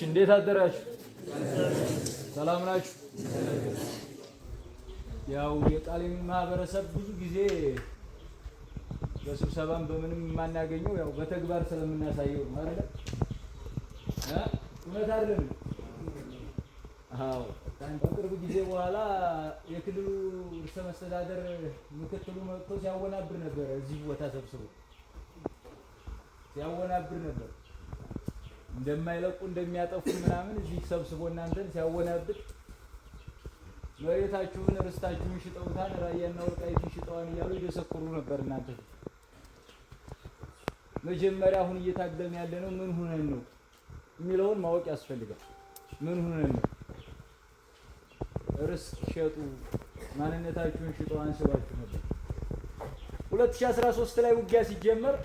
እንዴት አደራችሁ? ሰላም ናችሁ? ያው የቃሊም ማህበረሰብ ብዙ ጊዜ በስብሰባም በምንም የማናገኘው ያው በተግባር ስለምናሳየው ነው አይደለ? እውነት አይደለም? አዎ። ከቅርብ ጊዜ በኋላ የክልሉ ርዕሰ መስተዳደር ምክትሉ መጥቶ ሲያወናብር ነበረ። እዚህ ቦታ ሰብስቦ ሲያወናብር ነበር። እንደማይለቁ እንደሚያጠፉ ምናምን እዚህ ሰብስቦ እናንተን ሲያወናብድ መሬታችሁን ርስታችሁን ሽጠውታን ራያና ወልቃይትን ሽጠዋን እያሉ እየሰክሩ ነበር። እናንተ መጀመሪያ አሁን እየታገልን ያለነው ምን ሁነን ነው የሚለውን ማወቅ ያስፈልጋል። ምን ሁነን ነው? ርስት ሸጡ፣ ማንነታችሁን ሽጠዋን ስሏችሁ ነበር። 2013 ላይ ውጊያ ሲጀመር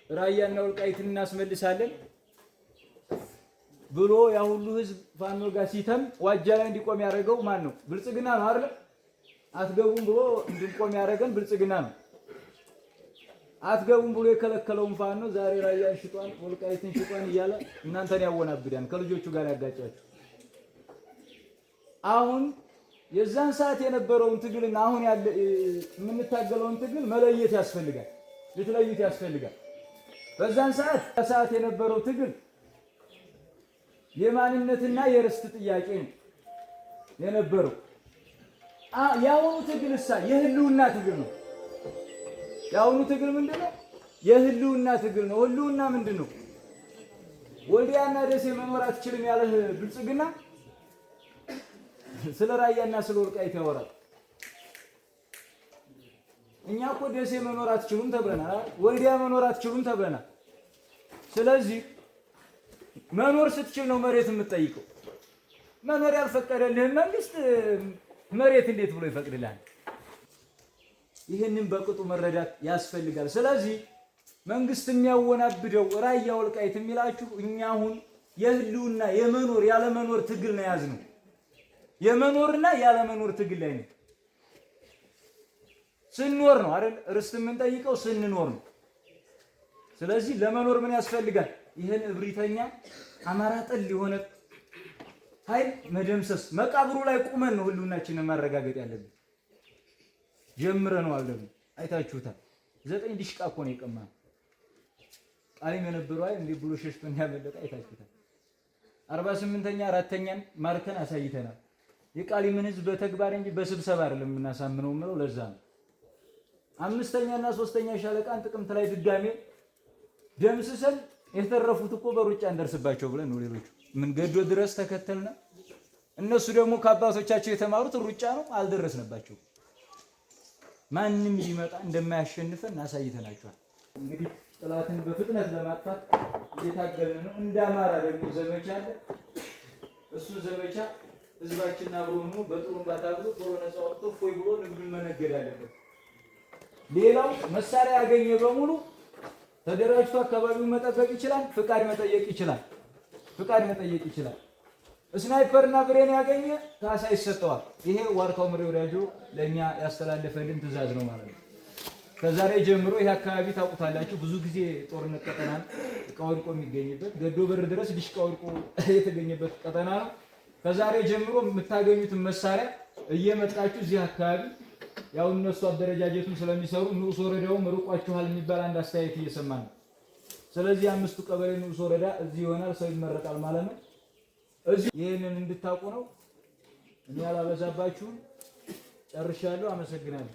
ራያና ወልቃይትን እናስመልሳለን ብሎ ያ ሁሉ ህዝብ ፋኖ ጋር ሲተም ዋጃ ላይ እንዲቆም ያደረገው ማን ነው? ብልጽግና ነው አይደል? አትገቡም ብሎ እንድንቆም ያደረገን ብልጽግና ነው። አትገቡም ብሎ የከለከለውን ፋኖ ዛሬ ራያን ሽጧን ወልቃይትን ሽጧን እያለ እናንተን ያወናብዳን ከልጆቹ ጋር ያጋጫችሁ። አሁን የዛን ሰዓት የነበረውን ትግልና አሁን ያለ የምንታገለውን ትግል መለየት ያስፈልጋል፣ ልትለዩት ያስፈልጋል። በዛን ሰዓት የነበረው ትግል የማንነትና የርስት ጥያቄ ነው የነበረው። የአሁኑ ትግል እሳ የህልውና ትግል ነው። የአሁኑ ትግል ምንድን ነው? የህልውና ትግል ነው። ህልውና ምንድን ነው? ወልዲያና ደሴ መኖር አትችልም ያለህ ብልጽግና ስለ ራያና ስለ ወልቃይት ያወራል። እኛ እኮ ደሴ መኖር አትችሉም ተብለናል። ወልዲያ መኖር አትችሉም ተብለናል። ስለዚህ መኖር ስትችል ነው መሬት የምትጠይቀው። መኖር ያልፈቀደልህን መንግስት መሬት እንዴት ብሎ ይፈቅድልሃል? ይህንን በቅጡ መረዳት ያስፈልጋል። ስለዚህ መንግስት የሚያወናብደው ራያ ወልቃይት የሚላችሁ እኛ አሁን የህልውና የመኖር ያለመኖር ትግል ነው የያዝነው። የመኖርና ያለመኖር ትግል ላይ ነው። ስንኖር ነው አይደል? ርስት የምንጠይቀው ስንኖር ነው። ስለዚህ ለመኖር ምን ያስፈልጋል? ይህን እብሪተኛ አማራ ጠል የሆነ ኃይል መደምሰስ፣ መቃብሩ ላይ ቁመን ነው ህልውናችንን ማረጋገጥ ያለብን። ጀምረነዋል፣ ደግሞ አይታችሁታል። 9 ዲሽቃ እኮ ነው የቀማነው። ቃሊም የነበረው ኃይል እንዴት ብሎ ሸሽቶ እንዳመለጠ አይታችሁታል። 48ኛ አራተኛን ማርከን አሳይተናል። የቃሊምን ህዝብ በተግባር እንጂ በስብሰባ አይደለም የምናሳምነው የምለው ለዛ ነው። አምስተኛ እና ሶስተኛ ሻለቃን ጥቅምት ላይ ድጋሜ ደምስሰን የተረፉት እኮ በሩጫ እንደርስባቸው ብለን ነው። ሌሎቹ ምን ገዶ ድረስ ተከተልና እነሱ ደግሞ ከአባቶቻቸው የተማሩት ሩጫ ነው። አልደረስንባቸው። ማንም ቢመጣ እንደማያሸንፈን አሳይተናቸዋል። እንግዲህ ጠላትን በፍጥነት ለማጥፋት እየታገልን ነው። እንደ አማራ ደግሞ ዘመቻ አለ። እሱ ዘመቻ ህዝባችን አብሮ ሆኖ በጥሩምባ ታግሎ ቶሎ ነፃ ወጥቶ እፎይ ብሎ ንግዱን መነገድ አለበት። ሌላው መሳሪያ ያገኘ በሙሉ ተደራጅቶ አካባቢውን መጠበቅ ይችላል። ፍቃድ መጠየቅ ይችላል። ፍቃድ መጠየቅ ይችላል። ስናይፐርና ብሬን ያገኘ ካሳ ይሰጠዋል። ይሄ ዋርካው ምሬ ወዳጆ ለኛ ያስተላለፈልን ትዕዛዝ ነው ማለት ነው። ከዛሬ ጀምሮ ይሄ አካባቢ ታውቁታላችሁ። ብዙ ጊዜ ጦርነት ቀጠና ነው። እቃ ወድቆ የሚገኝበት ገዶ በር ድረስ ዲሽቃ ወድቆ የተገኘበት ቀጠና ነው። ከዛሬ ጀምሮ የምታገኙትን መሳሪያ እየመጣችሁ እዚህ አካባቢ ያው እነሱ አደረጃጀቱን ስለሚሰሩ ንዑስ ወረዳውም ርቋችኋል የሚባል አንድ አስተያየት እየሰማን ነው። ስለዚህ አምስቱ ቀበሌ ንዑስ ወረዳ እዚህ ይሆናል፣ ሰው ይመረጣል ማለት ነው። እዚህ ይህንን እንድታውቁ ነው። እኔ አላበዛባችሁም፣ ጨርሻለሁ። አመሰግናለሁ።